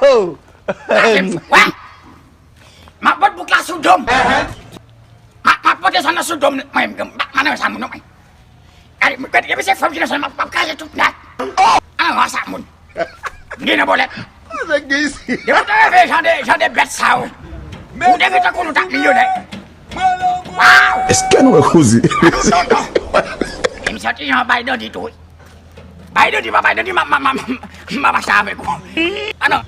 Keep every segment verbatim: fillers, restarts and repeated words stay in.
Wè! M ap pot bouk la sou do m. M ap, m ap pote sa nan sou do m, mwen, m pa nan sa moun non, mwen. Gade, gade, gade, se fanm ki nan sa, m ap, m ap kraze tout nèt. An, an, sa moun. M gen nan bòlèt. Depi w te reve jan de, jan de bèt sa yo, ou te gen tankou nou t ap milyonè. Waw! Èske nou wè koze? Tonton. E m santi jan bay dandi tou, wi. Bay dandi, pa bay dandi, m ap, m ap, m ap, m ap mache avèk ou. Ah non.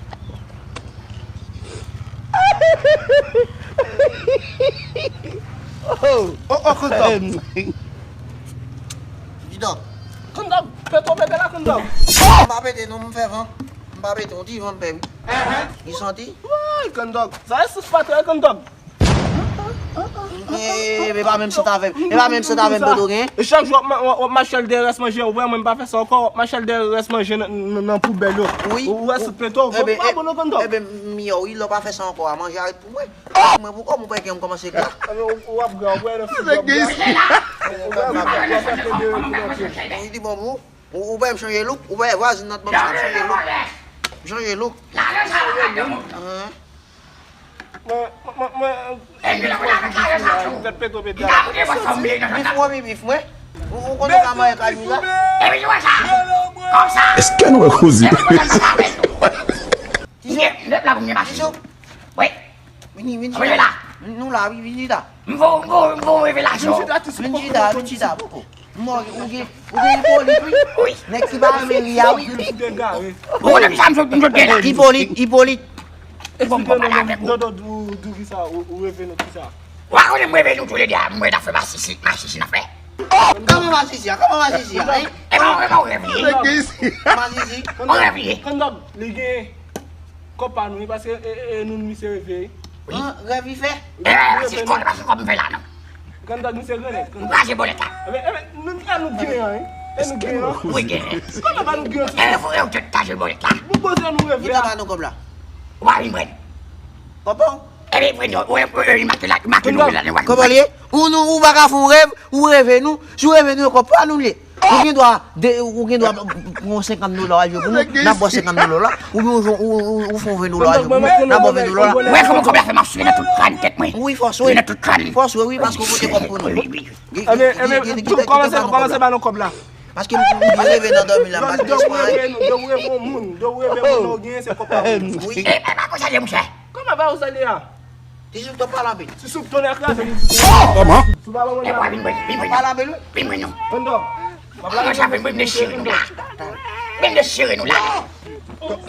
Oh, oh, oh, kontan. Didòk. Kondòg, pete w pete la, Kondòg. M pa pete non, m fè van. M pa pete, yon ti van m fè, wi. Li santi? Woy, Kondòg. Sa e sous patwè, Kondòg. E, e, e pa menm sant avè m. E pa menm sant avè m, Dodo, gen. E chak jou w ap ma-, w ap, w ap mache al dèyè rès manje, ou wè mwen m pa fè sa ankò, w ap mache al dèyè rès manje nan, nan, nan poubèl yo. Wi. Ou, ou wè sou pete w, ou pa abone, Kondòg. Eben, m yo, wi, lè w pa fè sa ankò a, manje a ret pou mwen. Mwen, pou kòm ou wè gen m kòmanse gra. Eben, ou, ou ap gra, ou wè nan figi w ap gra. Ou wè, ou wè, ou wè, ou wè, ou wè, ou wè. Li di bon pou ou. Ou, ou wè m chanje look, ou wè vwazin nan t ban m sa, m chanje look. M chanje look. Mwen, mwen, mwen, mwen, mwen, tèt pete w pete la. Bif ou anvi bif mwen? Ou, ou konn ou ka manyen kay nou la? Èske nou wè koze? Tizou. Tizou. Vini, vini. Vini la. Nou la, wi, vini la. M vo, m vo, m vo revelasyon. Vin chita, vin chita, poko. M wè ou gen, ou gen Ipolit, wi. Wi. Nèg ki pa renmen ri a, wi. Ou konnen sa m sot, m sot gen la. Ipolit, Ipolit. Bon, bon, pale avèk ou. Dodo, di w, di w kisa, ou, ou reve nan kisa? Ou pa konnen m reve nou toulede a, m wè n ap fè masisi, masisi n ap fè. Kòman masisi a? Kòman masisi a, hein? E pa, e pa w reve. Masisi. Ou reve. Kondòg, li gen kòb pa nou, wi, paske, e, e, e, nou, misye reve, wi. An, rèv li fè? E, se kòb, se kòb m fè la, non. Kondòg, misye grenn, Kondòg. Kraze bòlèt la. Eben, eben, nou, e nou gen an, wi. E nou gen an. Wi, gen. Kòman pa nou gen an? E, fò, e, ou te kraze bòlèt la. Nou poze nou reve a. Kisa ba nou kòb la? Ou pa vin pran. Kòb pa w? Eben, pran, ou, ou, ou, ou, make la, make nou la, nou. Kòman li ye? Ou nou, ou pa ka fè yon rèv, ou reve nou. Si w reve nou, e kòb pa nou li ye. Ou gen dwa, de, ou gen dwa pran senkant dola, al jwe pou nou, n ap ba w senkant dola la, oubyen ou, ou, ou, ou fè yon ven dola al jwe pou nou, n ap ba w ven dola la. Wè kòman kòb la fè m ap swive nan tout kràn tèt mwen. Wi, fò swive. Nan tout kràn. Fò swive, wi, paske ou pote kòb pou nou. Wi, wi, wi. Eben, eben, tout kòmanse, kòmanse ba nou kòb la. Paske m, m, m reve nan dòmi la, m pa gen espwa. Depi w reve, depi w reve yon moun, depi w reve moun nan w genyen, se kòb pa ou. Wi. E, e pa konsa, monchè. Kòman pa konsa li ye a? Ti Souf, t ap pale anpil. Ti Souf, tonnè kraze li. Kòman? Sou pa ban mwen la. Vin pran, vin pran. Pale anpil, wi. Vin pran non. Vin pran non. Kondòg. M ap lage sa, vin pran, m dechire nou la. Vin dechire nou la.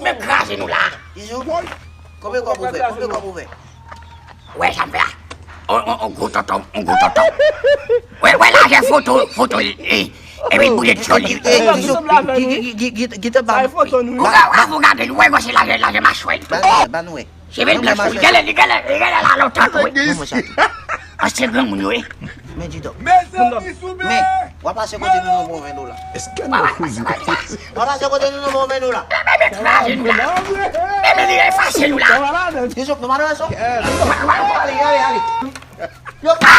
M kraze nou la. Ti Souf, konbyen kòb ou fè? Konbyen kòb ou fè? Wè sa m fè a. On, on, on gwo tonton, on gwo tonton. Wè, wè lajè foto, foto, e, e, epi boule dyòl li. E, Ti Souf, ki, ki, ki, ki, ki, ki te ba. Ou ka, ou ka gade l, wè, wè se lajè, lajè machwè li. Ba nou wè, ba nou wè. Se vin blanch tou. Li genlè, li genlè, li genlè la lontan tou, wi. Ban mwen sa tou. Ansyen granmoun yo, wi. Men Didòk. Men, w ap pase kote nou, nou ba w ven dola. Èske nou koze? W ap pase kote nou, nou ba w ven dola. Men, men, men, kraze nou la. Men, men, li efase nou la. Dizon, nou pa nan sa. Ale, ale, ale. Yo, pa.